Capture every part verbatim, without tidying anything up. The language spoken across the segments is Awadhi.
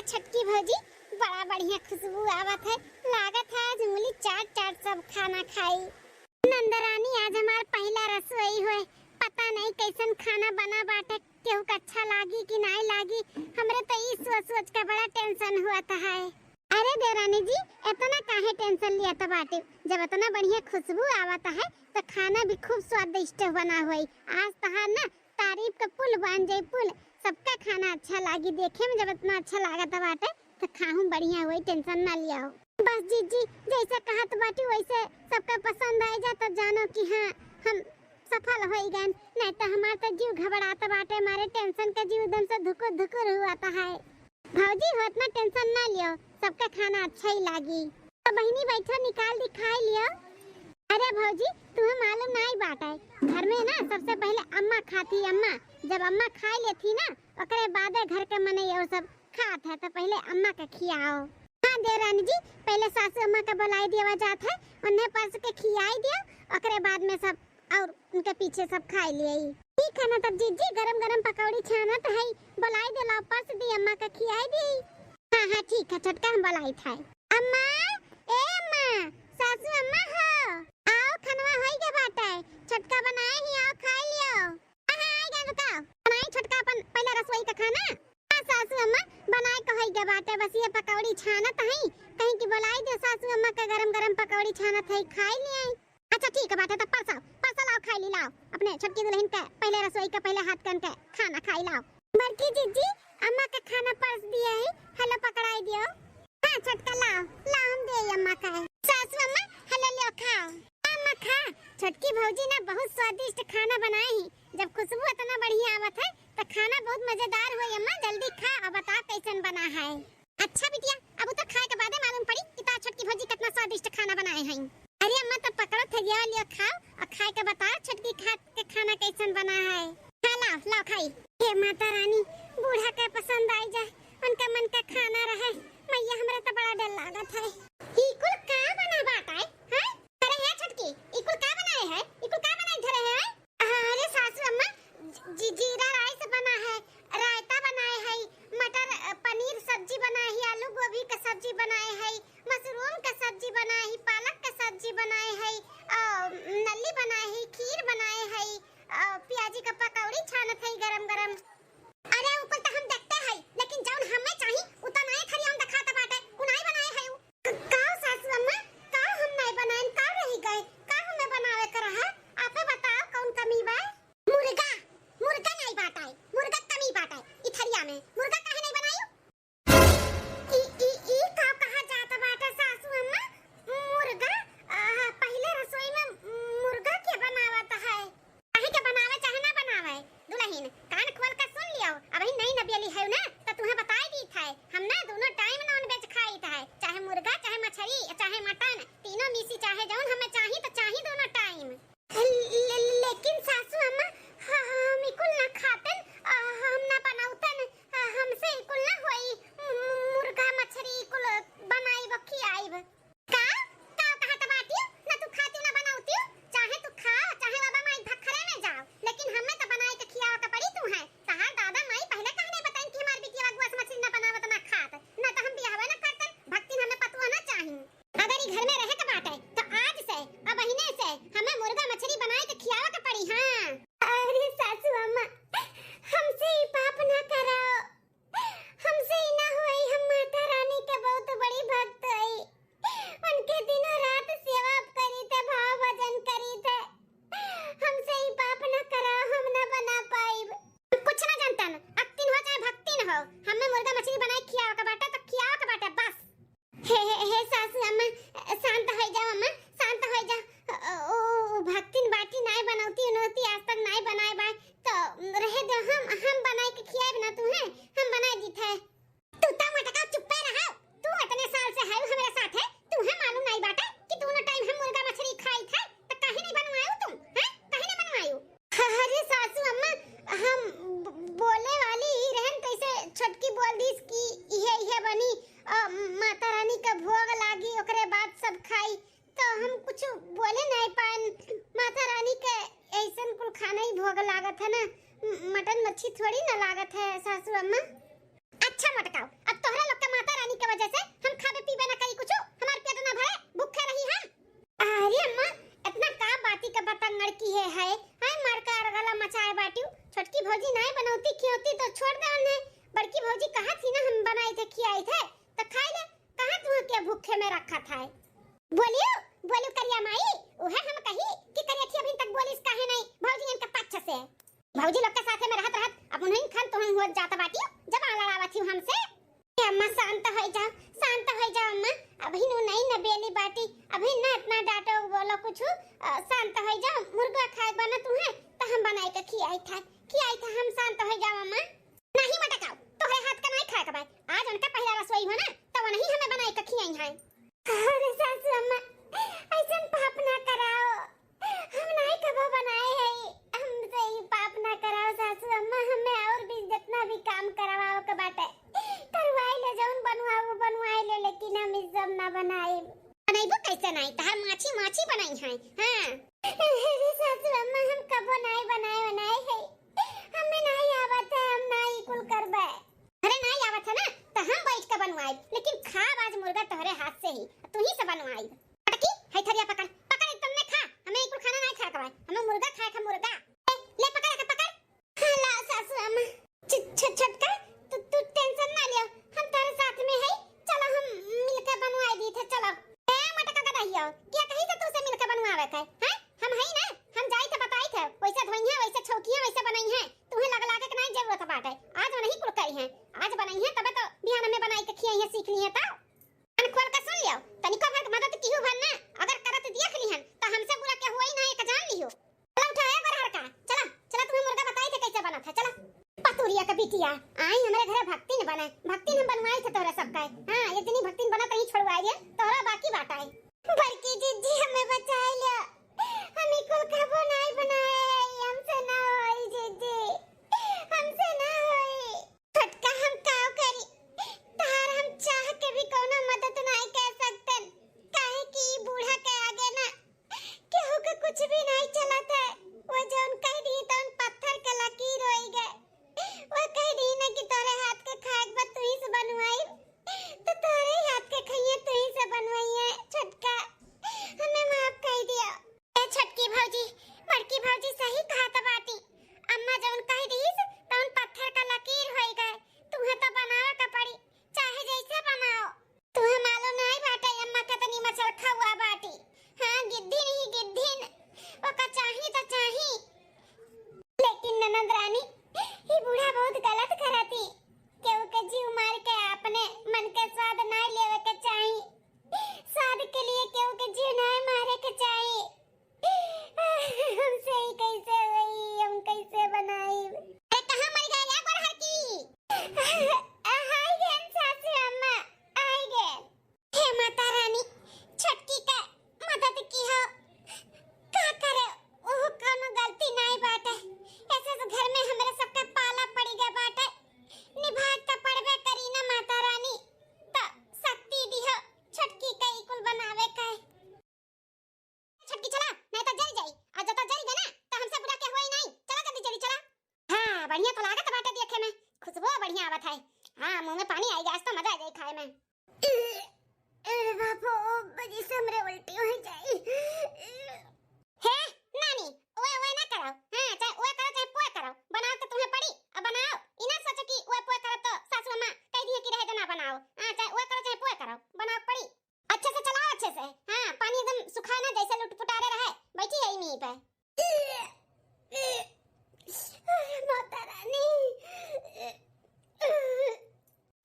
छोटकी भौजी, बड़ा बढ़िया खुशबू आवत है, लागत है आज उंगली चाट चाट सब खाना खाई। नंदरानी, आज हमार पहिला रसोई होए, पता नहीं कैसन खाना बना बाटे, केहू के अच्छा लागी कि नाई लागी। हमरे तो ई सोच सोच के बड़ा tension हुआ था है। अरे देवरानी जी, इतना काहे tension लिया था बाटे? जब इतना बढ़िया खुशबू आवत है तो खाना भी खूब स्वादिष्ट बना होई। आज तहार ना तारीफ का पुल बन जाई पुल, सबका खाना अच्छा लागी। देखे में जब इतना अच्छा लागत बाटे तो खाहू बढ़िया होई, tension ना लिया हो। बस जीजी, जैसे कहत बाटी वैसे सबका पसंद आ जा, तब जानो कि हाँ, हम सफल होई गए। नहीं तो हमार तो जीव घबरात बाटे, मारे tension का जीव एकदम से धुकुर धुकुर हुआ था है। भौजी हो, इतना tension ना लियो, सबका खाना अच्छा ही लागी। तो बहिनी बैठो, निकाल दी, खाई लियो। अरे भौजी, तुम्हें मालूम नहीं बाटे, घर में ना सबसे पहले अम्मा खाती, अम्मा। जब अम्मा खाई लेती ना, ओकरे बादे घर के मनई और सब खात है, तो पहले अम्मा के खियाओ। हाँ देवरानी जी, पहले सासू अम्मा के बुलाई दिया जात है, उन्हें परस के खियाई दियो, ओकरे बाद में सब और उनके पीछे सब खाई लियाई। ठीक है ना, तब जीजी गरम गरम पकौड़ी छानत है, बुलाई दे, लाओ परस दी अम्मा के खियाई दी। हाँ हाँ ठीक है छोटका, हम बुलाई था। अम्मा, ए अम्मा, सासू अम्मा हो, आओ खनवा होई गए बाटे, छोटका बनाए ही, आओ खाई लियो। हाँ हाँ आई गए, रुकाओ, बनाई छोटका अपन पहले रसोई का खाना। हाँ सासू अम्मा, बनाए के होई गए बाटे, बस ये पकौड़ी छानत है, कहीं की बुलाई दे सासू अम्मा का गरम गरम पकौड़ी छानत है, खाई लियाई। अच्छा ठीक है बाटे, तब परसाओ, परसा लाओ, खाई ली, लाओ अपने छोटकी दुल्हन के पहले रसोई के पहले हाथ कन के खाना खाई लाओ। बड़की जीजी, अम्मा के खाना परस दिया है, हेलो पकड़ाई दियो। हाँ छोटका लाओ, लाओ हम दे अम्मा का है। सासू अम्मा, हेलो लियो खाओ। अम्मा खा, छोटकी भौजी ना बहुत स्वादिष्ट खाना बनाए ही, जब खुशबू इतना बढ़िया आवत है तो खाना बहुत मजेदार होई अम्मा, जल्दी खा और बता कैसन बना है। अच्छा बिटिया, अब तो खाए के बादे मालूम पड़ी कि तार छोटकी भौजी कितना स्वादिष्ट खाना बनाए हैं। अरे अम्मा, तो पकड़ो थरिया लियो खाओ और खाए के बताओ छोटकी खा के खाना कैसन बना है। हाँ लाओ, लाओ खाई। हे माता रानी, बूढ़ा के पसंद आई जाए, उनका मन का खाना रहे। मैया, हमरे तो बड़ा डर लागत है। ई कुल का बना बाटा है? हैं? अरे हे छोटकी, ई कुल का बनाए है? ई कुल का बनाए धरे है? अरे सासू अम्मा, जी-, जीरा राइस बना है, रायता बनाए है, मटर, अ, पनीर सब्जी बनाए है, आलू गोभी का सब्जी बनाए है, मशरूम का सब्जी बनाए है, पालक का सब्जी बनाए है, अ, नल्ली बनाए है, खीर बनाए है, अ, प्याजी का पकौड़ी छानत है गरम गरम। अरे ऊ कुल त हम देखते है, लेकिन जौन हमें चाही उ त नाई थरिया में देखात बाटे, उ नाई बनाए है उ। क-, का सासू अम्मा, का हम नाई बनाइन, का रही गए, का हमें बनावे के रहा? आपे बताओ कौन कमी बा? मुर्गा, मुर्गा नाई बाटे, मुर्गा कमी बाटे ई थरिया में, मुर्गा काहे नाई बनाई? ई, ई, ई का कहा जात बाटे सासू अम्मा? मुर्गा, आ, पहिले रसोई में मुर्गा के बनावत है। चाहे के बनावे, चाहे ना बनावे, दुलहिन, कान खोल के सुन लियो। अबही नई नबियली है ना, त तुहे बताई दीत है, हम ना दोनों टाइम नॉन वेज खाइत है, चाहे मुर्गा, चाहे मछरी, चाहे मटन, तीनों मिसी, चाहे जौन हमें चाही त चाही दोनों टाइम। ले-, ले-, लेकिन सासू अम्मा, ह-, हम ई कुल ना खातन, अ, हम ना बनाउतन, अ, हमसे ई कुल ना होई, मु-, मु-, मुर्गा, मछरी ई कुल बनाइब, खियाइब। का? का कहत बाटियो? ना तू खातियो, ना बनाउतियो? चाहे तू खाओ, चाहे बाबा माई भखरे में जाओ, लेकिन हमें तो बनाए के खियावे के पड़ी तू है। तहार दादा माई पहले कहने बताइन कि हमार बिटिया अगुआ से मछली ना बनावत, ना खात, ना तो हम बियाहवे ना करतन, भक्तिन हमें पतुआ ना चाही। अगर ई घर में रहे के बाटे, तो आज से, अबहिने से हमें मुर्गा मछली बनाए के खियावे के पड़ी। हाँ। अरे सासू अम्मा, हमसे ई पाप ना कराओ, हमसे ई ना होई, हम माता रानी के बहुत बड़ी भक्त हई, उनके दिनों रात सेवा करी थे, भाव भजन करी थे, हमसे ई पाप ना कराओ, हम ना बना पाइब। हम कुछ ना जानतन, अक्तिन हो चाहे भक्तिन हो, हमें मुर्गा मछली बनाए खियावे के बाटे तो खियावे के बाटे बस। हे, हे, हे सासू अम्मा, शांत हो जाओ अम्मा, शांत हो जाओ। ओ, ओ, ओ, भक्तिन बाटी नाय बनौती उनौती आज तक नाय बनाए बाय, तो रहे दो, हम, हम बनाए के खियाएब ना तू है, हम बनाए दीत है। तू तो मटका चुप्पे रहो, तू इतने साल से है हमरे साथ है, तू है मालूम नाय बाटे कि दोनों टाइम हम मुर्गा मछली खाई थे, तो काहे नहीं बनवायो तू, हैं? काहे नहीं बनवायो? अरे सासू अम्मा, हम ब-, बोले वाली ही रहन, कैसे छोटकी बोल दीस कि इहे, इहे बनी, अ, माता रानी का भोग लागी, ओकरे बाद सब खाई। तो हम कुछ बोले नहीं पान। माता रानी के ऐसन कुल खाना ही भोग लागत है ना, म-, मटन मच्छी थोड़ी ना लागत है सासू अम्मा। अच्छा बनाई थे, खियाई थे, तो खाई ले। कहाँ तुहके भूखे में रखत है? बोलियो, बोलियो करिया माई, उहे हम कही कि करिया थी अभी तक बोलिस काहे नहीं भौजी इनका पक्ष से। भौजी लोग के साथे में रहत रहत अब उन्हीं खान तुहन हुआ जाता बाटियो, जब आ लड़ावत ही हमसे। ए अम्मा, शांत हो जाओ, शांत हो जाओ अम्मा। अभी नु नहीं न बेली बाटी, अभी न इतना डांटो बोलो कुछ। अ, शांत हो जाओ, मुर्गा खाए बना तुहे तो हम बनाए के खियाई था, खियाई था हम। शांत हो जाओ अम्मा। नहीं मटकाओ, तोहरे हाथ का नहीं खाए के बा। आज उनका पहला रसोई हो ना, तो वो नहीं हमें बनाए के खियाई है। अरे सासू अम्मा, ऐसन पाप ना कराओ। हम नाई कबो बनाए हई, हमसे ई पाप ना कराओ सासू अम्मा, हमें और भी जितना भी काम करवाओ के बाटे, करवाई ले, जौन बनवाओ बनवाई ले, लेकिन हम ई सब ना बनाएब। बनैबो कैसे नाई, तहार माछी माछी बनाई है। हाँ। अरे सासू अम्मा, हम कबो नाई बनाए बनाए हई, हमें नाई आवत है, हम नाई कुल करबे। अरे नाई आवत है ना, तो हम बैठ के बनवाई, लेकिन खाब आज मुर्गा तोहरे हाथ से ही, तू ही से बनवाई। पटकी, है थरिया पकड़, पकड़ एकदम ने खा। हमें ई कुल खाना नाई खाए के बा, हमें मुर्गा खाए के, मुर्गा। ए, ले पकड़ के पकड़। हाँ, ला सासू अम्मा। छ-, छ-, छोटका, तू, तू tension ना लियो, हम तारे साथ में है, चलो हम मिलके बनवाई दी थे, चलो। ए, मटका का दहियो, क्या कही तो तू से मिलके बनवावे के, हैं? हम है ना, हम जाई थे बताई थे, वैसे धोई है, वैसे छौकी है, वैसे बनाई है, तुम्हें लग लागे के नहीं जरूरत बाटे। आज वो नहीं कुल करी है, आज बनाई है तबे तो बिहान में बनाई के खियाई है, सीख ली है तो। कान खोल के सुन लियो, तनिको भर के मदद किहू भर ना, अगर करत देख लिहन, त हमसे बुरा केहू होई ना, एक जान लियो। चला उठा, ए बरहर का, चला, चला, तुम्हें मुर्गा बताई थे कैसे बनत है, चला। पतुरिया के बिटिया, आई हमरे घरे भक्तिन बने, भक्तिन हम बनवाई थे तोहरे सबका। हाँ, इतनी भक्तिन बनत रही, छोड़वाई रे, तोहरा बाकी बाटा है। बड़की जिज्जी, हमें बचाई लियो, हम ई कुल कबो नाई बनाए, हमसे ना होई जिज्जी, हमसे ना होई। छोटका, हम काव करी, तहार हम चाह के भी कौनो मदद नाई कर सकतन, काहे कि ई बूढ़ा के आगे ना केहू के कुछ भी नाई चलत है। वो जौन कह दी तौन पत्थर के लकीर होई गए। वो कह दी ना कि तोरे हाथ के खाए के बाद तू ही से बनवाई, तो तोरे हाथ के खइए तू ही से बनवाइए। छोटका, हमें माफ कर दिया। ए छोटकी भौजी, बड़की भौजी सही कहत बाटी। अम्मा जौन कह दीस, तौन पत्थर का लकीर होई गए। तुम्हें तो बनावे का पड़ी, चाहे जैसे बनाओ। तुम्हें मालूम नहीं बाटे, अम्मा कितनी मचल खौआ बाटी। हाँ, गिद्धिन ही गिद्धिन, ओका चाही तो चाही। लेकिन ननद रानी, ई बूढ़ा बहुत गलत करती। केहू के जीव मार के अपने मन के स्वाद नहीं लेवे के चाही। स्वाद के लिए केहू के जीव नहीं मारे के चाही। हमसे ही कैसे होई, हम कैसे बनाई? अरे कहाँ मर गए रे बरहर की? हाय गेन सासू अम्मा, आई गेन। हे माता रानी, छोटकी का मदद की हो। का करे, ओह कौनो गलती नाई बाटे। ऐसे तो घर में हमरे सबके पाला पड़ी गए बाटे। निभाए तो पड़बे करी ना माता रानी। तो शक्ति दिहो छोटकी का ई कुल बनावे का। छोटकी चला, नहीं तो जल जाई। आ जब तो जल गए ना, तो हमसे बुरा के हुआ ही नहीं। चला जल्दी जल्दी चला। हाँ, बढ़िया तो लागत बाटे देखे में, खुशबू बढ़िया आवत है। हाँ, मुंह में पानी आई गया, आज तो मजा आ जाई खाए में। ए, ए बापो, बजी से हमरे उल्टी हो जाई। हे नानी, ओए ओए ना करो। हाँ, चाहे ओए करो चाहे पोए करो, बनाओ तो तुम्हें पड़ी। अब बनाओ, ई ना सोचो कि ओए पोए करो तो सासू अम्मा कह दिए कि रहे दो ना बनाओ। हाँ, चाहे ओए करो चाहे पोए करो, बनाओ पड़ी। अच्छे से चलाओ, अच्छे से। हाँ, पानी एकदम सुखाए ना, जैसे लुटपुटारे रहे, बैठी है इन्हीं पे। माता रानी,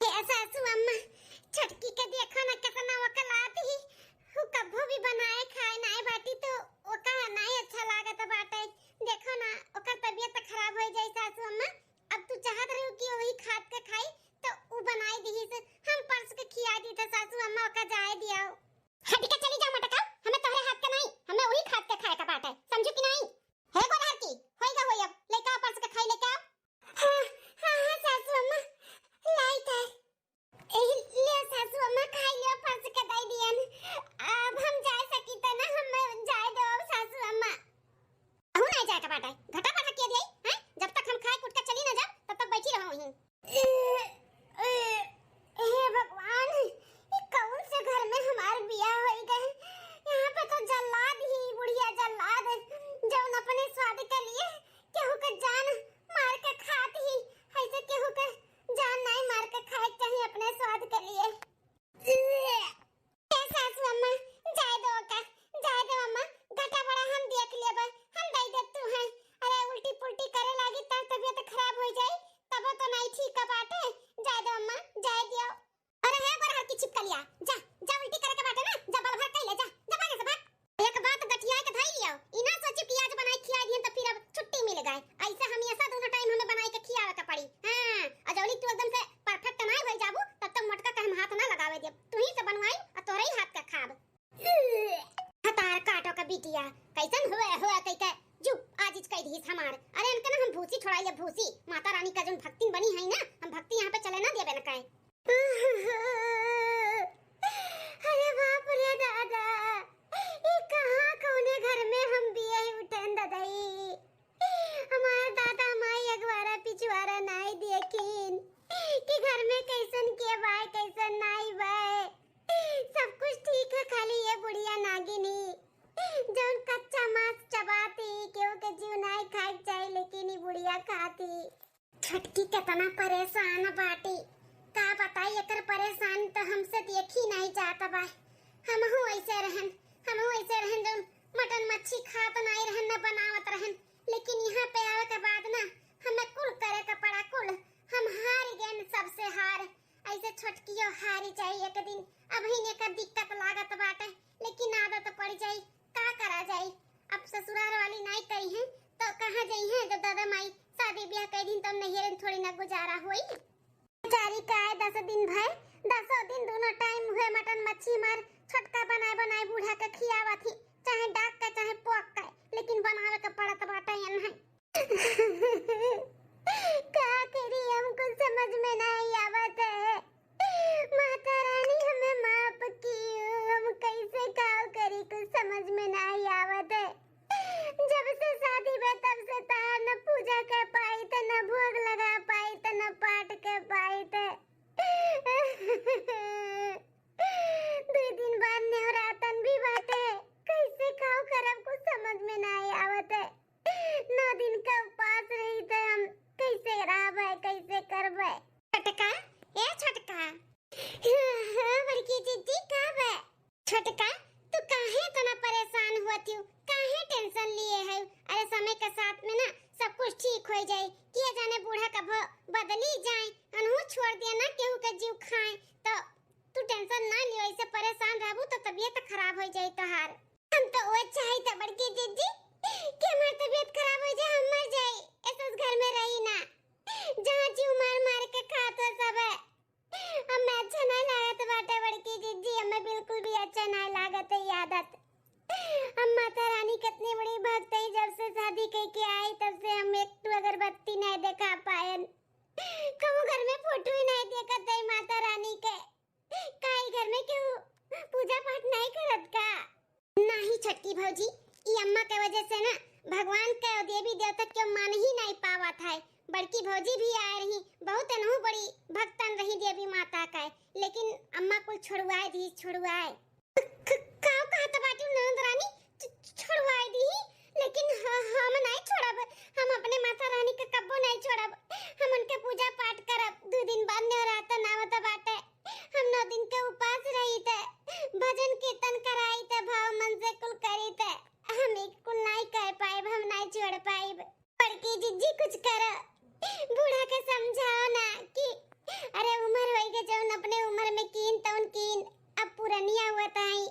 ए सासू अम्मा, छोटकी के देखो ना, कितना वकलात ही। वो कभो भी बनाए खाए नाय बाटी तो ओका नाय अच्छा लागत बाटे। देखो ना, ओकर तबीयत तो खराब हो जाई सासू अम्मा। अब तू चाहत रहो कि वही खात के खाई, तो उ बनाई दिहिस, हम परस के खिया दी थे सासू अम्मा, ओका जाए दियाओ। हट के चली जाओ मटका, हमें तोहरे हाथ के नहीं, हमें वही खात के खाए का बाटे, समझू कि जा, जा उल्टी करे के बाटे ना, जा बल भर कइले, जा, जा भागे से भाग। एक बात गठिया के धइ लियो, ई ना सोची कि आज बनाई खियाई दिहन त फिर अब छुट्टी मिल गए। ऐसे हमेशा दोनों टाइम हमें बनाई के खियावे के पड़ी। हाँ, और जौली तू एकदम से परफेक्ट ना भई जाबू, तब तक मोटका के हम हाथ ना लगावे देब। तू ही से बनवाई और तोरे ही हाथ का खाब। हतार काटो का बिटिया, कैसन हुए हुए कह के जो आजिज कह दिहिस हमार। अरे इनके ना हम भूसी छोड़ाई ले भूसी। माता रानी का जोन भक्तिन बनी है ना, हम भक्ति यहाँ पे चले ना देबे न कहे। अरे बाप रे दादा, ई कहाँ कौने घर में हम बियाही उठेन ददई। हमार दादा माई अगवारा पिछवारा नाई देखिन कि घर में कैसन के बाय, कैसन नाई बाय। सब कुछ ठीक है, खाली ये बुढ़िया नागिनी जौन कच्चा मांस चबाती, केहू के जीव नाई खाए के चाही, लेकिन ई बुढ़िया खाती। छोटकी केतना परेशान बाटी, का बताई, एकर परेशानी तो हमसे देखी नाई जात बा। हमहू ऐसे रहन, हमहू ऐसे रहन, जौन मटन मच्छी खात नाई रहन, न बनावत रहन, लेकिन यहाँ पे आवे के बाद ना हमें कुल करे के पड़ा, कुल। हम हार गए, सबसे हार। ऐसे छोटकियो हारी जाई एक दिन। अबहिन एकर दिक्कत लागत बाटे, लेकिन आदत पड़ जाई, का करा जाई। अब ससुराल वाली नाई कही है तो कहाँ जाई है, जब दादा माई शादी ब्याह कह दिन तब नैहरे में थोड़ी ना गुजारा होई। बेचारी का है दस दिन भय, दसों दिन दोनों टाइम हुए मटन मच्छी मार छोटका बनाए बनाए बूढ़ा के खियावत ही, चाहे डाक के चाहे पोक के, लेकिन बनावे के पड़त बाटे एनहे। का करी, हम कुछ समझ में नहीं आवत है। माता रानी हमें माफ कियो, हम कैसे का करी, कुछ समझ में नहीं आवत है। जब से शादी बे तब से तार न पूजा कर पाई थे, न भोग लगा पाई थे, न पाठ कर पाई थे। दो दिन बाद नेवरातन भी बाटे, कैसे खाओ करब कुछ समझ में नहीं आवत है। नौ दिन का उपास रही थे हम, कैसे रहबे, कैसे करबे? छोटका, ए छोटका। हाँ, हाँ, बड़की जिज्जी, का बे? छोटका, तू काहे इतना परेशान हुआ थियू? काहे टेंशन लिए है? अरे समय के साथ में ना सब कुछ ठीक हो जाए। किया जाने बूढ़ा कब बदली जाए, अनहू छोड़ दिया ना केहू के जीव खाए, तो तू टेंशन ना लियो, ऐसे परेशान रहबू तो तबीयत खराब हो जाए तोहार। हम तो वो चाही था बड़की जिज्जी कि हमार तबीयत खराब हो जाए, हम मर जाए, ऐसे उस घर में रही ना, जहाँ जीव मार मार के खात हो सब है। हमें अच्छा नहीं लागत बाटे बड़की जिज्जी, हमें बिल्कुल भी अच्छा नहीं लागत है ये आदत। हम माता रानी कितनी बड़ी भक्त है, जब से शादी कह के आई तब से हम एक टू अगरबत्ती नहीं देखा पायन, कहूँ घर में फोटो ही नहीं देखत है माता रानी के। का ई घर में केहू पूजा पाठ नहीं करत का? नहीं छोटकी भौजी, ई अम्मा के वजह से ना भगवान के और देवी देवता के मान ही नहीं पावत है। बड़की भौजी भी आए रही, बहुत अनहु बड़ी भक्तन रही देवी माता के, लेकिन अम्मा कुल छोड़वाए दी, छोड़वाए। क-, क-, का कहत बाटू ननद रानी? छ-, छ-, छोड़वाए दी, लेकिन ह-, हम नहीं छोड़ब, हम अपने माता रानी के कब्बो नहीं छोड़ब, हम उनके पूजा पाठ करब। दो दिन बाद नवरातन आवत बाटे, हम नौ दिन के उपास रही थे, भजन कीर्तन कराई थे, भाव मन से कुल करी थे। हम एक कुल नहीं कर पाइब, हम नहीं छोड़ पाइब। बड़की जिज्जी कुछ करो, बूढ़ा के समझाओ ना कि अरे उम्र होई के जौन अपने उम्र में कीन तौन कीन, अब पुरनिया हुआ ताई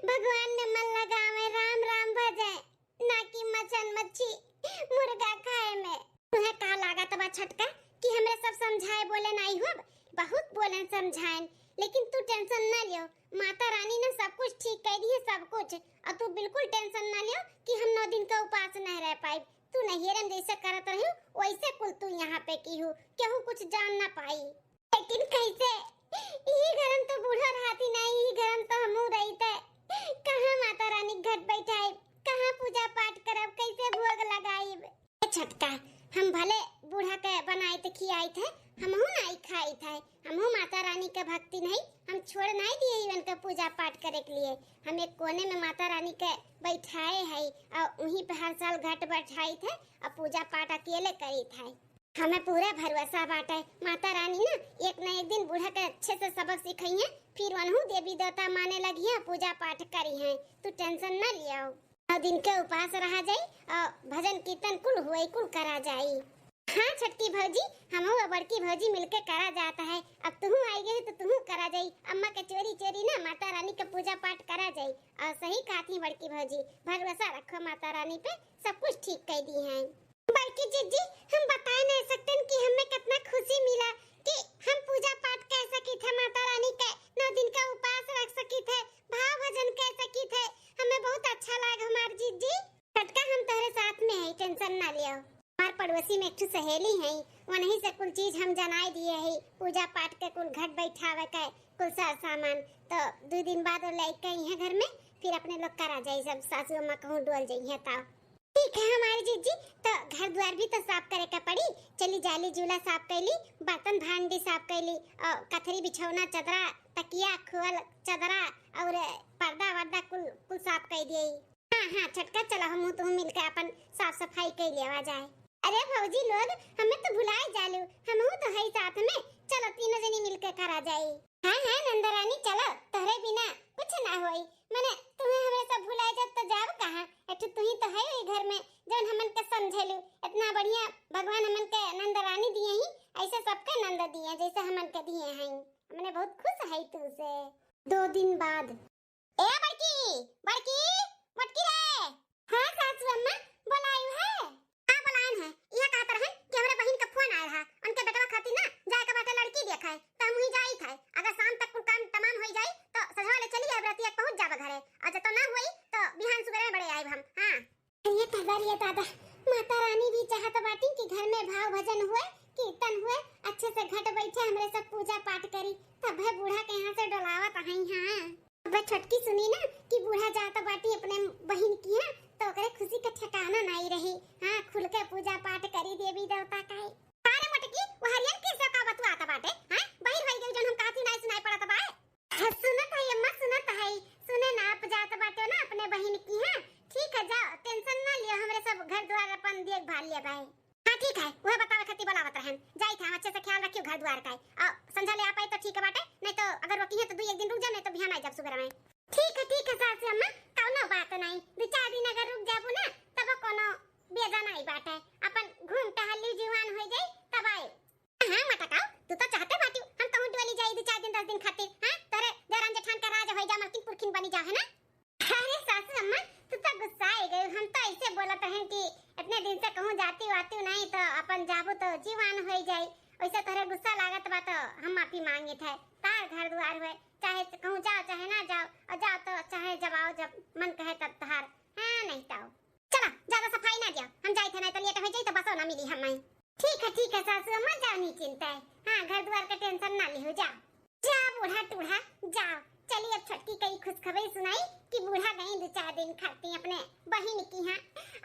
भगवान में मन लगावे, राम राम भजे, ना कि मछन मच्छी मुर्गा खाए में। तुहे का लागत बा छोटका कि हमरे सब समझाए बोले नाई होब? बहुत बोलेन समझाएन, लेकिन तू टेंशन ना लियो, माता रानी ने सब कुछ ठीक कह दी है, सब कुछ। और तू बिल्कुल टेंशन ना लियो कि हम नौ दिन का उपास नहीं रह पाइब। तू नैहरे में जैसे करत रही वैसे कुल तू यहाँ पे की हूँ, केहू कुछ जान ना पाई। लेकिन कैसे? यही घर में तो बूढ़ा रहती नहीं, यही घर में तो हमू रही थे। कहाँ माता रानी घट बैठाई, कहाँ पूजा पाठ करब, कैसे भोग लगाइब? ए छोटका, हम भले बूढ़ा के बनाइत खियाइत है, हमहू नाई खाइत है, हमहू माता रानी के भक्ति नहीं, हम छोड़ नाई दिए इवन के पूजा पाठ करे के लिए। हम एक कोने में माता रानी के बैठाए है और वहीं पे हर साल घट बैठाइत है और पूजा पाठ अकेले करीत है। हमें पूरा भरोसा बाटे माता रानी ना एक ना एक दिन बूढ़ा के अच्छे से सबक सिखाई है, फिर वनहू देवी देवता माने लगी है, पूजा पाठ करी है। तू टेंशन ना लियो। नौ दिन के उपास रहा जाई और भजन कीर्तन कुल हुए कुल करा जाई। हाँ छोटकी भौजी, हमहू और बड़की भौजी मिलके करा जाता है। अब तुहू आई गई तो तुहू करा जाई, अम्मा के चोरी चोरी ना माता रानी के पूजा पाठ करा जाई। और सही कहत ही बड़की भौजी, भरोसा रखो माता रानी पे, सब कुछ ठीक कइ दिहैं। बड़की जिज्जी, हम बताए नहीं सकते कि हमें कितना खुशी मिला कि हम पूजा पाठ कर सकित है माता रानी के, नौ दिन का उपास रख सकित है, भाव भजन कर सकित है, हमें बहुत अच्छा लाग हमार जिज्जी। छोटका, हम तोहरे साथ में है, tension ना लियो। हमार पड़ोसी में एक ठो सहेली है, वनही से कुल चीज हम जनाए दिए है, पूजा पाठ के कुल घट बैठावे के कुल सार सामान। तो दो दिन बाद वो लइके अइहैं घर में, फिर अपने लोग करा जाई, जब सासू अम्मा कहूँ डोल जइहैं तब। ठीक है हमारी जिज्जी, तो घर द्वार भी तो साफ करे के पड़ी। चली जाली जूला साफ कैली, बर्तन भांडी साफ कैली, और कथरी बिछौना चदरा, तकिया खोल चदरा और पर्दा वर्दा कुल कुल साफ कर दिए। हाँ हाँ छोटका, चलो हमहू तुहू मिलके अपन साफ सफाई कर लेवा जाए। अरे भौजी लोग, हमें तो भुलाए जालू, हमहू तो है साथ में, चलो तीनों जनी मिलके करा जाए। हाँ हाँ नंदरानी, चलो, तोहरे बिना कुछ ना होई। मने तुम्हें हमरे सब भुलाए जाब तो जाब कहाँ? एक ठो तू ही तो है ई घर में, जौन हमन के समझेलू। इतना बढ़िया भगवान हमन के नंदरानी दिए ही, ऐसे सबके नंद दिए जैसे हमन के दिए हैं। हमने बहुत खुश है तू से। दो दिन बाद। ए बड़की, बड़की, मोटकी रे। हाँ सासू अम्मा, बोलायु है? का बोलायन है? इहे कहत रहन कि हमरे बहिन के फोन आयल है, उनके बेटवा खातिर ना जाए के बाटे लड़की देखे, त हम वहीं जाइत है। अगर शाम तक कुल काम तमाम होई जाई तो सझवा ले चली आइब, रतिया के पहुँच जाब घरे, और जब तो ना होई तो बिहान सुबेरे में बड़े आइब हम। हाँ। अरे दादा, अरे दादा, माता रानी भी चाहत बाटी कि घर में भाव भजन हुए, कीर्तन हुए, अच्छे से घट बैठे, हमरे सब पूजा पाठ करी, तब है बूढ़ा के यहाँ से डोलावत हई। हाँ। अब छोटकी सुनी ना कि बूढ़ा जात बाटी अपने बहिन किहाँ, तो ओकरे खुशी के ठिकाना नाई रही। हाँ, खुल के पूजा पाठ करी देवी देवता का। अरे मोटकी, वो हरियन के से का बतुआत बाटे? हाँ, बहिर होई गई जौन हम कहती नाई सुनाई पड़त बा। हाँ, सुनत है अम्मा, सुनत है। सुने ना, आप जात बाटे ना अपने बहिन किहाँ। ठीक है, जाओ, tension ना लियो, हमरे सब घर द्वार अपन देखभाल लेबे। हाँ ठीक है, वह बतावे खातिर बोलावत रहन। जाइत है, हम अच्छे से ख्याल रखियो घर द्वार का। और संझा ले आ पाई तो ठीक बाटे, नहीं तो अगर रोकी है तो दू एक दिन रुक जाओ, नहीं तो बिहान आई जाब सुबह में। ठीक है, ठीक है सासू अम्मा, कौनो बात नहीं, दू चार दिन अगर रुक जाबू ना तब कौनो बेजा नहीं बाटे, अपन घूम टहल ली, जुआन हो जाई तब आई। हाँ मटकाओ, तू तो चाहते बाटी हम कहूँ डोली जाई दू चार दिन दस दिन खातिर, हाँ, तोरे देवरान जेठान का राज हो जा, मलकिन पुरखिन बनी जा, है ना? अरे सासू अम्मा, तू तो गुस्सा आ गई। हम तो ऐसे बोलत हैं कि इतने दिन से कहूँ जाती वाती नहीं, तो अपन जाबू तो जीवान हो जाई। वैसे तोहरे गुस्सा लागत बा तो हम माफी मांगित है। तार घर द्वार हुए, चाहे कहूँ जाओ चाहे ना जाओ, और जाओ तो चाहे जब आओ जब मन कहे तब तहार, हाँ नहीं तो। चला, ज्यादा सफाई ना दिया, हम जाइत है, नहीं तो लेट हो जाई तो बसो ना मिली हमें। ठीक है, ठीक है सासू अम्मा, जाओ निश्चिंत है। हाँ, घर द्वार का tension ना लिहो, जाओ। जा बूढ़ा टूढ़ा, जाओ। चली अब छोटकी कई खुशखबरी सुनाई कि बूढ़ा गई दो चार दिन खाती अपने बहिन किहाँ।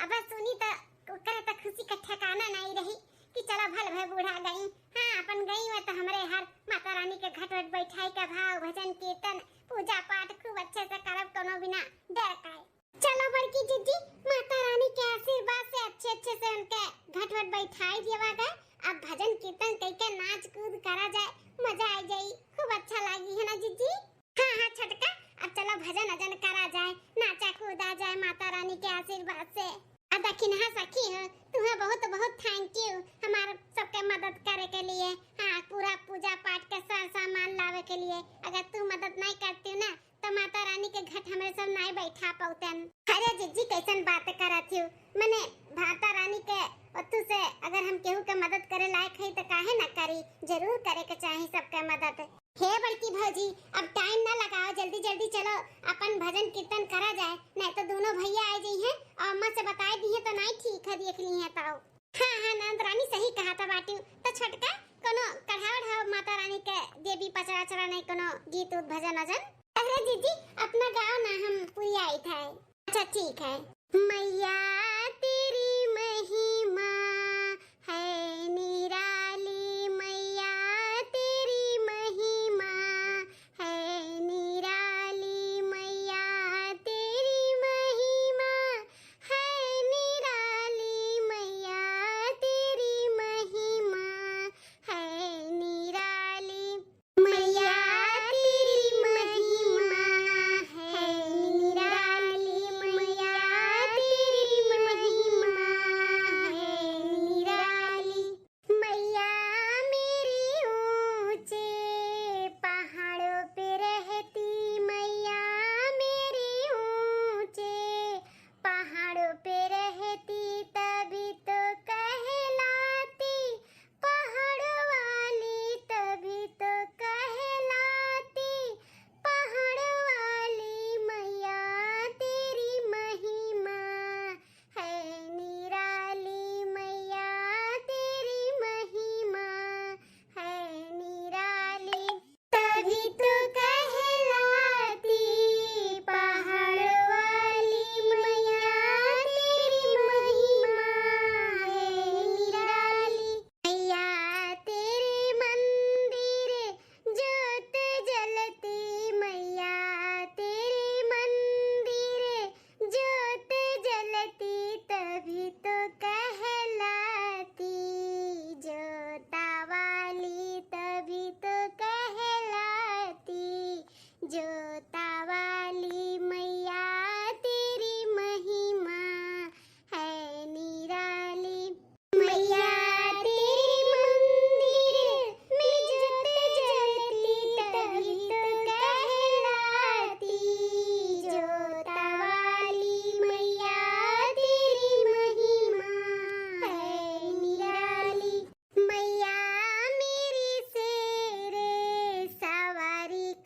अब सुनी तो ओकरे तो खुशी का ठिकाना नहीं रही कि चला भल भय बूढ़ा गई। हाँ, अपन गई हुए तो हमरे हर माता रानी के घट वट बैठाई का भाव भजन कीर्तन पूजा पाठ खूब अच्छे से करब, कोनो बिना डर का। चलो बड़की जिज्जी, माता रानी के आशीर्वाद से अच्छे अच्छे से उनके घट वट बैठाई देवा गए। अब भजन कीर्तन कई के नाच कूद करा जाए, मजा आ जाई, खूब अच्छा लागी, है ना जिज्जी? हाँ हाँ छोटका, अब चलो भजन अजन करा जाए, नाचा कूदा जाए माता रानी के आशीर्वाद से। आ दखिनहा सखी हो, तुम्हें बहुत बहुत thank you हमार सबके मदद करे के लिए। हाँ, पूरा पूजा पाठ के सर सामान लावे के लिए। अगर तू मदद नहीं करती ना तो माता रानी के घट हमरे सब नाई बैठा पौतन। अरे जिज्जी, कैसन बात करत हियो? मने माता रानी के ओतु से अगर हम केहू के मदद करे लायक हई तो काहे ना करी? जरूर करे के चाही सबके मदद। हे बड़की भौजी, अब time ना लगाओ, जल्दी जल्दी चलो, अपन भजन कीर्तन करा जाए, नहीं तो दोनों भैया आ जइहैं और अम्मा से बताए दिहे तो नाई ठीक है, देख ली है तो। हाँ हाँ ननद रानी सही कहा था बाटी। तो छोटका कोनो कढ़ावड़ हो माता रानी के देवी पचरा चरा नहीं कोनो गीत उत भजन अजन। अरे जीजी अपना गाओ ना हम पूरी आई था। अच्छा ठीक है। मैया तेरी महिमा है निराली, मैया तेरी महिमा है निराली, मैया तेरी महिमा है निराली, मैया तेरी महिमा है निराली। मैया तेरी महिमा है निराली, मैया तेरी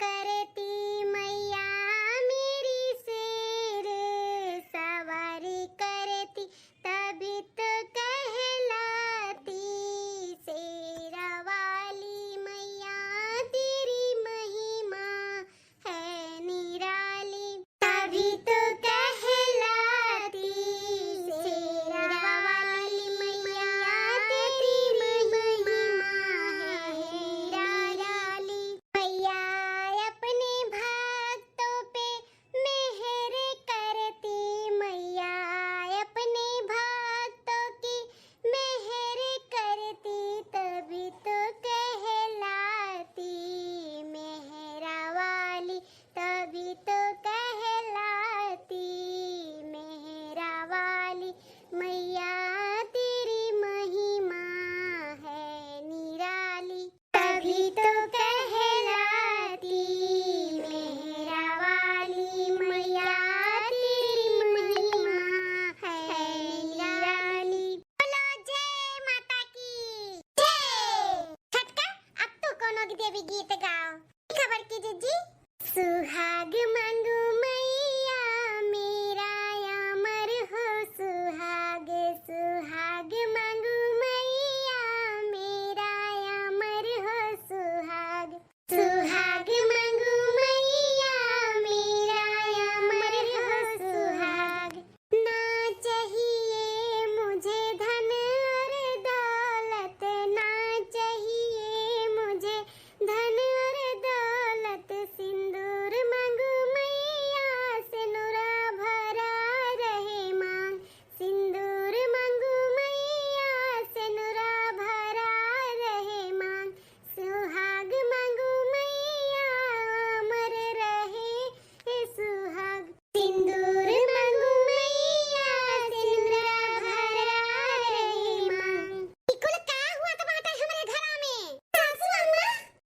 करती मैया मेरी शेर सवारी करती, तभी तो कहलाती शेरा वाली मैया तेरी महिमा है निराली। तभी तो कहलाती शेरा वाली मैया तेरी महिमा है निराली। मैया अपने भक्तों पे मेहर करती, मैया अपने भक्तों की मेहर करती, तभी तो कहलाती मेहरा वाली, तभी तो कहलाती मेहरा वाली। मैया तेरी महिमा है निराली, तभी तो कहलाती मेहरा वाली। मैया तेरी महिमा है निराली। बोलो जय माता की जय। छोटका, अब तू कोनो देवी गीत गाओ। खबर की जीजी। सुहाग मांगू मैया मेरा अमर हो सुहाग, सुहाग मांगू मैया मेरा अमर हो सुहाग, सुहाग मांगू मैया मेरा अमर हो सुहाग। ना चाहिए मुझे धन और दौलत, ना चाहिए मुझे धन और दौलत, सिंदूर मांगू मैया से नुरा भरा रहे मांग, सिंदूर मांगू मैया से नुरा भरा रहे मांग, सुहाग मांगू मैया अमर रहे ए सुहाग, सिंदूर मांगू मैया से नुरा भरा रहे मांग। ई कुल का हुआ त बाटे हमरे घरा में? सासू अम्मा,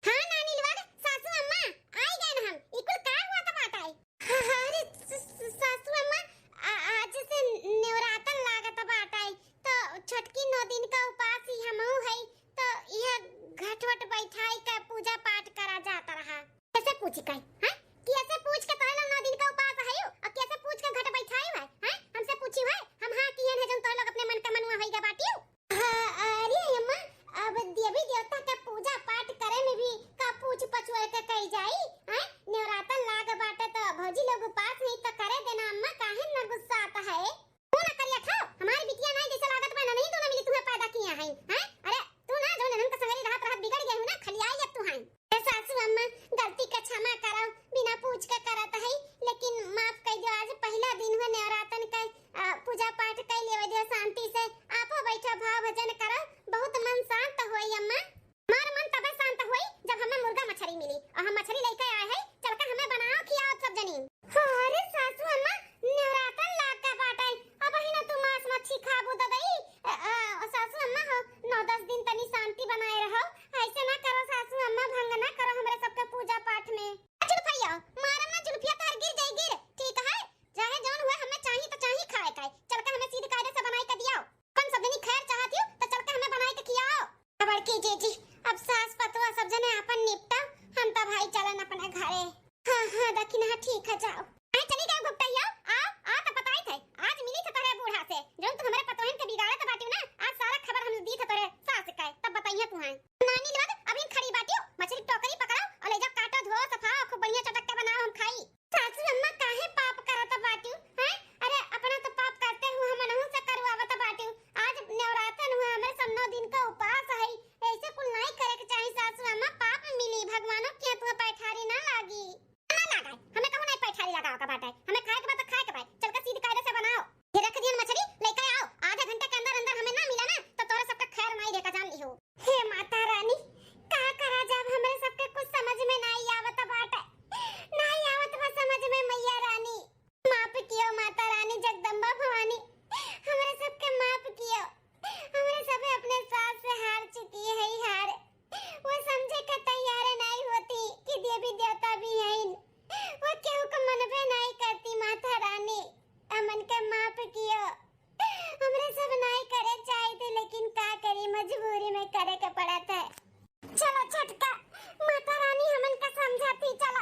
हाँ, नानी लोग, सासू अम्मा, आई गए हम। ई कुल का हुआ त बाटे? अरे, स-, स-, सासू अम्मा, आ-, आज से नेवरातन लागत बाटे, तो छोटकी नौ दिन का उपास ही हमहू है, तो यह घट वट बैठाई का पूजा पाठ करा जात रहा। कैसे पूछी काई, हैं? कि ऐसे पूछ के तोहे लोग नौ दिन का उपास है, और कैसे पूछ के घट बैठाई है, हैं? हमसे पूछी है, हम हाँ किए हैं, जौन तोहे लोग अपने मन का मनुआ होई गए बाटियो। हाँ, अरे अम्मा, अब देवी देवता का पूजा पाठ करे में भी का पूछ पछुआर के कही जाई, हैं? नेवरातन लाग बाटे तो भौजी लोग उपास नहीं तो करे देना अम्मा, काहे न गुस्सात है? तू ना करिया खाओ, हमारी बिटिया नहीं जैसे लागत बा ना, नहीं दोनों मिली तुम्हें पैदा किया है, हैं? अरे तू ना जो ननन का संगरी रहत रहत बिगड़ गए हो ना, खलियाई अब तू हैं। ए सासू अम्मा, गलती का क्षमा करो, बिना पूछ के करत है, लेकिन माफ कर दियो। आज पहला दिन हुआ नेवरातन का, आ, पूजा पाठ कर लेवे दियो शांति से। आपो बैठो, भाव भजन करो, बहुत मन शांत होई अम्मा। हमार मन तबे शांत होई जब हमें मुर्गा मछरी मिली और हम मछरी लेके आए हैं, चल के हमें बनाओ खियाओ सब जनी। अरे सासू अम्मा, नवरातन लाग के बाटे, अब ही ना तू मांस मच्छी खाबू ददई। अ, अ, सासू अम्मा हो, नौ दस दिन तनी शांति बनाए रहो, ऐसे ना करो सासू अम्मा, भंग ना करो हमरे सबके पूजा पाठ में। जुल्फिया, मारम ना जुल्फिया, तार गिर जाई गिर, ठीक है? चाहे जौन हुए, हमें चाही तो चाही खाए खाए, चल के हमें सीध कायदे से बनाई के दियाओ। अपन सब जनी खैर चाहत हो तो चल के हमें बनाई के खियाओ। बड़की जीजी, अब सास पतोह सब जने आपन निपटा, हम तो भाई चलन अपने घरे। हाँ, हाँ, दखिनहा, ठीक है, जाओ। आए, चली गए घुपटैया, आओ, आओ, तो बताई थे, आज मिली थे तोरे बूढ़ा से, जौन तू हमरे पतोहन के बिगाड़त बाटियो ना, आज सारा खबर हम दी थे तोरे सास के, तब बताइए तू हैं। नानी लोग, अभी खड़ी बाटियो, मछली टोकरी पकड़ो और ले जाओ, काटो, धो, सफाओ, खूब बढ़िया चटक के बनाओ, हम खाई। सासू अम्मा, काहे पाप करत बाटियो, हैं? अरे, अपना तो पाप करते हुए हम नहु से करवावत बाटियो। आज नवरातन हुआ, हमरे सब नौ दिन का उपास है, ऐसे कुल नहीं करे के चाही सासू अम्मा, पाप मिली, भगवानों के यहाँ तुम्हें पैठारी ना लागी। ना लगाए, हमें कहूँ नहीं पैठारी लगावे के बाटे, हमें खाए के बा तो खाए के बा, चल के सीध कायदे से बनाओ। ये रख दियन मछली, लेके आओ, आधे घंटे के अंदर अंदर हमें ना मिला ना तो तोरे सबका खैर नहीं देखा जान लिहो। हे माता रानी, का करा जाब, हमरे सबके कुछ समझ में नहीं आवत बाटे, नहीं आवत बा समझ में मैया रानी। माफ कियो माता रानी जगदम्बा भवानी, हमरे सबके माफ कियो। हमरे सबे अपने सास से हार चुकी है, हार। वो समझे के तैयार नहीं होती कि देवी देवता भी हैं। वो केहू को मनबे नहीं करती माता रानी। हमन के माफ कियो। हमरे सब नहीं करे चाहिए थे, लेकिन का करी, मजबूरी में करे के पड़त है। चलो छोटका, माता रानी हमन का समझाती, चल।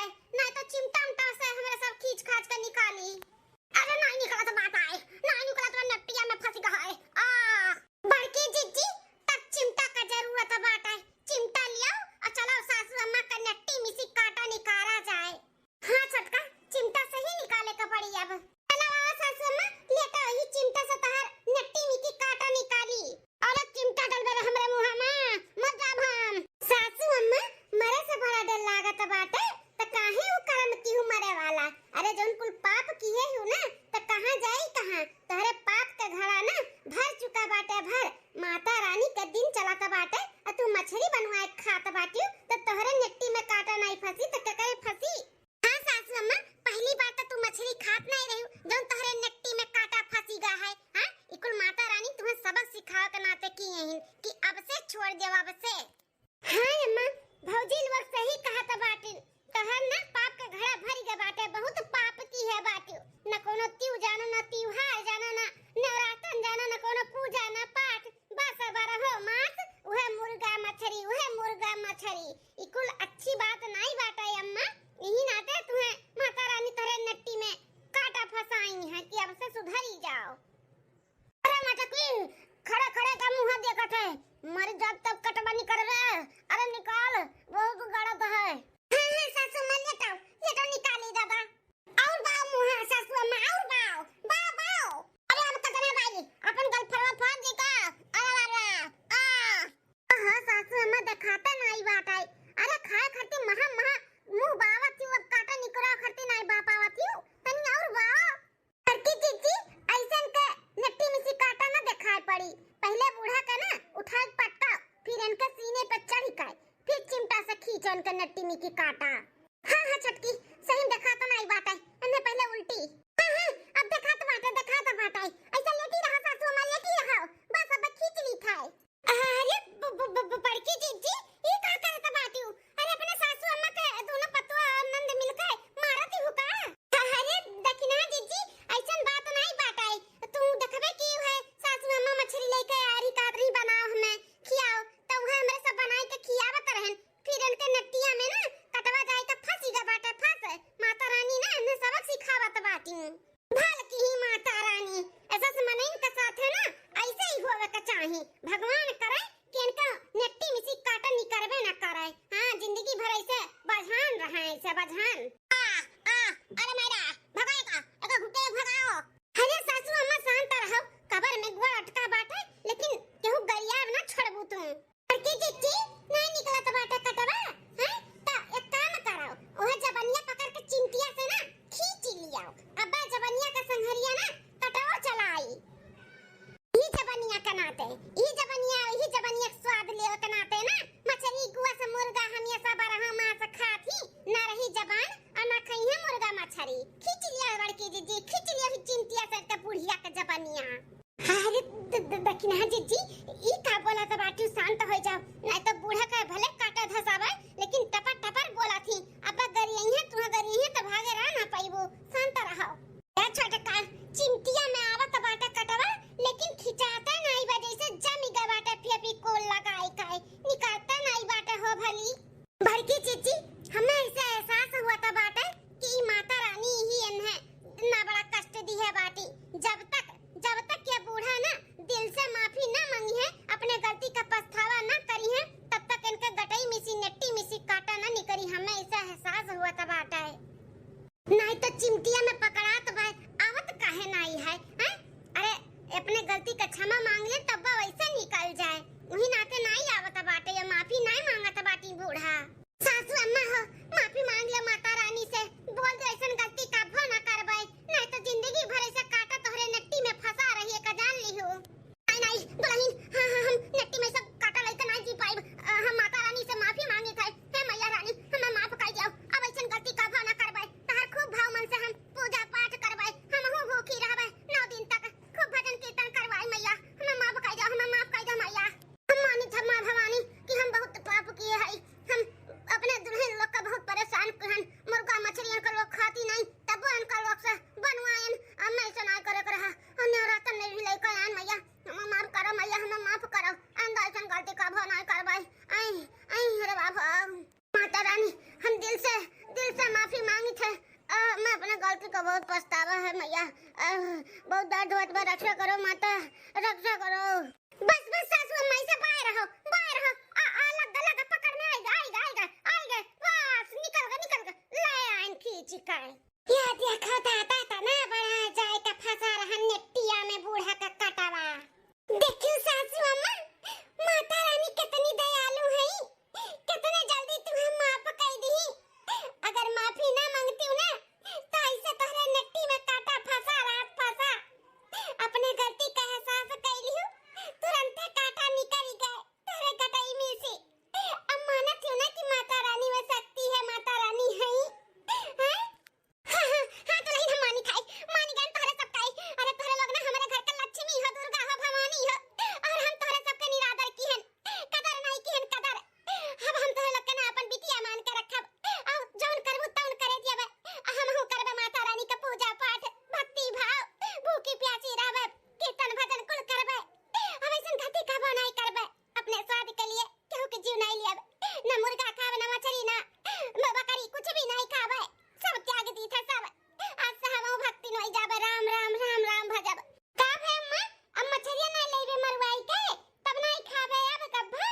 नाहीं तो चिमटा उमटा से हमरे सब खींच खाच के निकाली। अरे नाहीं निकलत बाटै, नाहीं निकलत बा, नट्टिया में फंस गै है। आ, बड़की जिज्जी, तब चिमटा का जरूरत बाटै, चिमटा लियाओ और चलो सासू अम्मा का नट्टी मिसी काटा निकाला जाए। हाँ छोटका, चिमटा से ही निकाले का पड़ी अब। चलो आओ सासू अम्मा, लेटो, यही चिमटा से तोहार नट्टी मिसी काटा निकाली। अरे चिमटा डलबे रे हमरे मुँहा में, मर जाब हम। सासू अम्मा, मरे से बड़ा डर लागत बाटै, त काहे उ करम किहू मरे वाला? अरे जौन कुल पाप किहे हू ना, त कहाँ जाई कहाँ? तोहरे पाप के घड़ा ना भर चुका बाटै भर। माता रानी के दिन चलत बाटै, आ तू मछरी बनवाए खात बाटिउ, त तोहरे नेट्टी में काटा नाहीं फंसी, त केकरे फंसी? हाँ सासू अम्मा, पहली बार त तू मछरी खात नाहीं रहिउ, जौन तोहरे नेट्टी में काटा फंसी गा है। हाँ, ई कुल माता रानी तुहें सबक सिखावे के नाते किहे हिन कि अब से छोड़ देव, अब से। हाँ अम्मा, भौजी लोग सही कहत बाटिन। तोहर ना पाप के घड़ा भरि गै बाटै, बहुत पाप किहे बाटिउ। न कौनो तिउ जानो, न तिउहार जानो, न नवरातन जानो, न कौनो पूजा, न पाठ। बस बरहो मास, उहे मुर्गा मछरी, उहे मुर्गा मछरी। ई कुल अच्छी बात नाहीं बाटै अम्मा। यही नाते तुहें माता रानी तोहरे नट्टी में काटा फंसाई हैं कि अब से सुधरी जाओ। अरे मटकी, खड़े खड़े का मुँह देखत है, मर जाब तब कटवा निकलबे। अरे निकाल, बहुत गड़त है। हाँ, हाँ, सासू अम्मा, लेटो, लेटो, निकाली दादा। और बाओ मुँह, सासू अम्मा, और बाओ, बाओ, बाओ। अरे अब कतना बाई, अपन गलफरवा फाड़ दी का? अरे, अरे, आ। हाँ, सासू अम्मा, देखाता नाहीं बाटै। अरे खाए खातिर महा, महा मुँह बावत ही, अब काटा निकरा खातिर नाहीं बा पावत ही, तनी और बाओ। बड़की जिज्जी, अइसन के नट्टी मिसी काटा ना देखाए पड़ी। पहिले बूढ़ा के ना उठाए के पट्टा, फिर इनके सीने पे चढ़ के, फिर चिमटा से खींचो इनके नट्टी मिसी काटा। हाँ, हाँ, छोटकी, सही में देखात नाहीं बाटै। इन्हें पहिले उल्टी। हाँ, हाँ, अब देखात बाटै, देखात बाटै। अइसा लेटी रहा सासू अम्मा, लेटी रहा। बस अब खींच ली था। अरे ब-, ब-, ब-, ब-, बड़की जिज्जी, ई का करत बाटिउ? अरे अपने सासू अम्मा के दोनों पतोह और नंद मिलके मारत ही हो का? अरे दखिना जिज्जी, अइसन बात नाहीं बाटै। तू देखबे कि उहे सासू अम्मा मछरी लेके आ रही, कहत रही बनाओ हमें खियाओ, त उहे हमरे सब बनाए के खियावत रहन। फिर इनके नट्टिया में ना कटवा जाए के फंसी गै बाटै फंस। माता रानी ना इन्हें सबक सिखावत बाटी। भल किही माता रानी, ऐसा से मनइन के साथ है ना, ऐसे ही होवे के चाही। भगवान करे कि इनका नेट्टी मिसी काटा निकरबे ना करे। हाँ, जिंदगी भर ऐसे बझान रहे, ऐसे बझान। आ, आ, अरे मैडा, भगाए का, एका घुटे भगाओ। अरे सासू अम्मा शांत रहो, कबर में गोड़ अटका बाटे, लेकिन केहू गरियाब ना छोड़बू तू। बड़की जिज्जी, नाहीं निकलत बाटे कटवा, हैं? त एक काम करो, ओहे जबनिया पकड़ के चिमटिया से ना खींच लियाओ। अब्बा जबनिया के संघरिया ना कटवा चलाई। ई जबनिया के नाते, ई जबनिया, ई जबनिया के स्वाद लेवे के नाते ना, मछरी कुआ से मुर्गा हमेशा बरहा मांस खात ही, ना रही जबान और ना खइहे मुर्गा मछरी। खींच लिया बड़की जिज्जी, खींच लिया ही चिमटिया से के बुढ़िया के जबनिया। अरे द-, द-, दखिना जिज्जी, ई का बोलत बाटू? शांत हो जाओ, नाहीं तो बूढ़ा के भले काटा धसावे, लेकिन टपर टपर बोलत ही। अब गरियइहे, तुहा गरियइहे तो भागे रह ना पाइबू। शांत रहो। ए छोटका, चिमटिया में आवत बाटे कटवा, लेकिन खिंचाता नाहीं बा, जैसे जमी गए बाटे फेविकोल लगाई के, निकलता नाहीं बाटे हो भली। बड़की जिज्जी, हमें ऐसे एहसास हुआ था बाटे कि ई माता रानी ही इन्हें इतना बड़ा कष्ट दिहे बाटी। जब तक, जब तक ये बूढ़ा ना दिल से माफी ना मांगी है, अपने गलती का पछतावा ना करी है, तब तक इनके गटई मिसी, नेट्टी मिसी काटा ना निकरी। हमें ऐसा एहसास हुआ था बाटे। नाहीं तो चिमटिया में पकड़ात बा, आवत काहे नाहीं है, हैं? अरे, अपने गलती का क्षमा मांग ले, तब वैसे निकल जाए। वही नाते नाहीं आवत बाटे, ये माफी नाहीं मांगत बाटी बूढ़ा। सासू अम्मा हो, माफी मांग ले माता रानी से, बोल दे ऐसन गलती कभो ना करबे, नाहीं तो जिंदगी भर ऐसे काटा तोहरे नट्टी में फंसा रही है, का जान लिहू। नाहीं, नाहीं, दुलहिन, हाँ, हाँ, हम नट्टी में सब काटा लइके नाहीं जी पाइब। अ, हम माता रानी से माफी मांगित है। हे मैया रानी, हमें माफ कर दियो। अब ऐसन गलती कभो ना करबे। तहार खूब भाव मन से हम बहुत पछतावा है मैया, अह, बहुत दर्द होत बा, रक्षा करो माता, रक्षा करो। बस बस सासू अम्मा, ऐसे बाहर रहो, बाहर रहो। आ, आ, लग गा, लग गा, पकड़ में आइगा, आइगा, आइगा, आइगा। बस निकल गा, निकल गा। ले आइन खींची का। या देखो दादा, तना बड़ा जाए का फंसा रहन नेटिया में बूढ़ा का कटवा। देखियो सासू अम्मा, माता रानी कितनी दयालु है, कितने जल्दी तुम्हें माफ कर दी। अगर माफी ना मांगती ना, तो ऐसे तोहरे नेटी में काटा फंसा रहत, फंसा। अपने गलती का एहसास कैली हूँ, तुरंते काटा निकल गए तोहरे गटई में से। अब मानत हो ना कि माता रानी में शक्ति है, माता रानी है, हैं? हाँ, हाँ, हाँ, दुल्हन हम मानी खाई, मानी गए तोहरे सब काई। अरे तोहरे लोग ना हमारे घर का लक्ष्मी हो, दुर्गा हो, भवानी हो, और हम तोहरे सबके निरादर की हन, कदर नहीं की हन, कदर। अब हम तोहरे लोग के ना अपन बिटिया मान के रखब, और जौन करबू तौन करे दियबे, आ हमहू करबे माता रानी का पूजा पाठ, भक्ति भाव, भूखी प्यासी रहबे, कीर्तन भजन कुल करबे। अब ऐसन गलती कबो नहीं करबे, अपने स्वाद के लिए केहू के जीव नहीं लियबे, न मुर्गा खाबे, न मछली, न म-, बकरी, कुछ भी नहीं खाबे, सब त्याग दी थे सब। आज से हमहू भक्तिन होई जाबे, राम राम राम राम भजब। का भे अम्मा, अब मछरिया नहीं लेबे मरुआई के, तब नहीं खाबे अब कब्बो?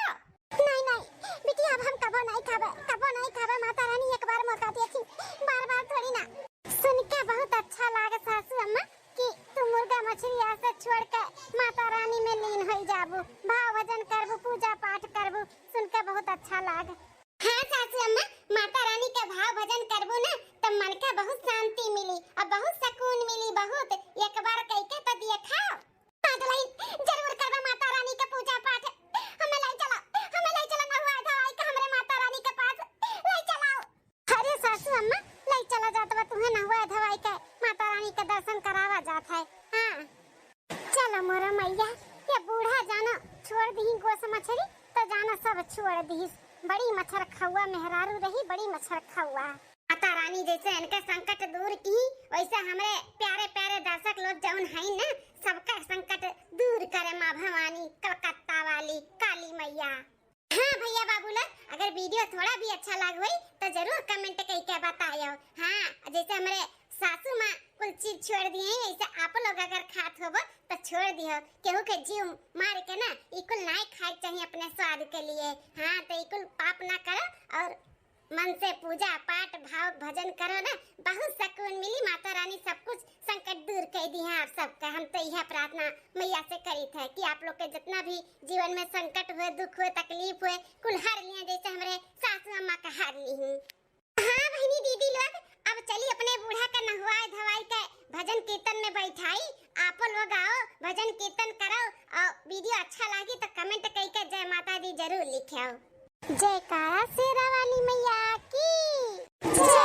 नहीं नहीं बिटिया, अब हम कबो नहीं खाबे, कबो नहीं खाबे। माता रानी एक बार मौका दिए थी, बार बार थोड़ी ना। सुन के बहुत अच्छा लाग सासू अम्मा कि तू मुर्गा मछरी आज से छोड़ के माता रानी में लीन होई जाबू, भाव भजन करबू, पूजा पाठ करबू, सुन के बहुत अच्छा लाग। हाँ सासू अम्मा, माता रानी के भाव भजन करबू ना, तब मन के बहुत शांति मिली और बहुत सुकून मिली, बहुत। एक बार कह के तो देखा। हाँ दुल्हन, जरूर करबा माता रानी के पूजा पाठ। हमें ले चला, हमें ले चला नहुआ धोवाई के हमरे माता रानी के पास ले चलाओ। अरे सासू अम्मा, ले चला जात बा तुहे नहुआ धोवाई के, माता रानी के दर्शन करावा जात है। हाँ चलो मोरा मैया, ये बूढ़ा जानो छोड़ दिही गोस मछरी, तो जानो सब छोड़ दिहिस। बड़ी मच्छर खौआ मेहरारू रही, बड़ी मच्छर खौआ। माता रानी जैसे इनके संकट दूर की, वैसे हमरे प्यारे प्यारे दर्शक लोग जौन हैं ना, सबका संकट दूर करे माँ भवानी, कलकत्ता वाली काली मैया। हाँ भैया बाबू लोग, अगर video थोड़ा भी अच्छा लाग होई तो जरूर comment कई के बतायो। हाँ, जैसे हमरे सासू माँ कुल चीज छोड़ दिए हैं, ऐसे आप लोग अगर खात होबो तो छोड़ दियो। केहू के जीव मार के ना, ई कुल नाई खाए के चाहिए अपने स्वाद के लिए। हाँ, तो ई कुल पाप ना करो और मन से पूजा पाठ भाव भजन करो ना, बहुत सुकून मिली। माता रानी सब कुछ संकट दूर कर दी है आप सबका। हम तो यह प्रार्थना मैया से करी थे कि आप लोग के जितना भी जीवन में संकट हुए, दुख हुए, तकलीफ हुए, कुल हर लिया जैसे हमरे सासू अम्मा का हर ली हूँ। हाँ बहनी दीदी लोग, अब चली अपने बूढ़ा का नहवाए धवाई के भजन कीर्तन में बैठाई। आप लोग आओ, भजन कीर्तन करो और video अच्छा लागी तो comment कई के जय माता दी जरूर लिखाओ। जयकारा शेरा वाली मैया की जय।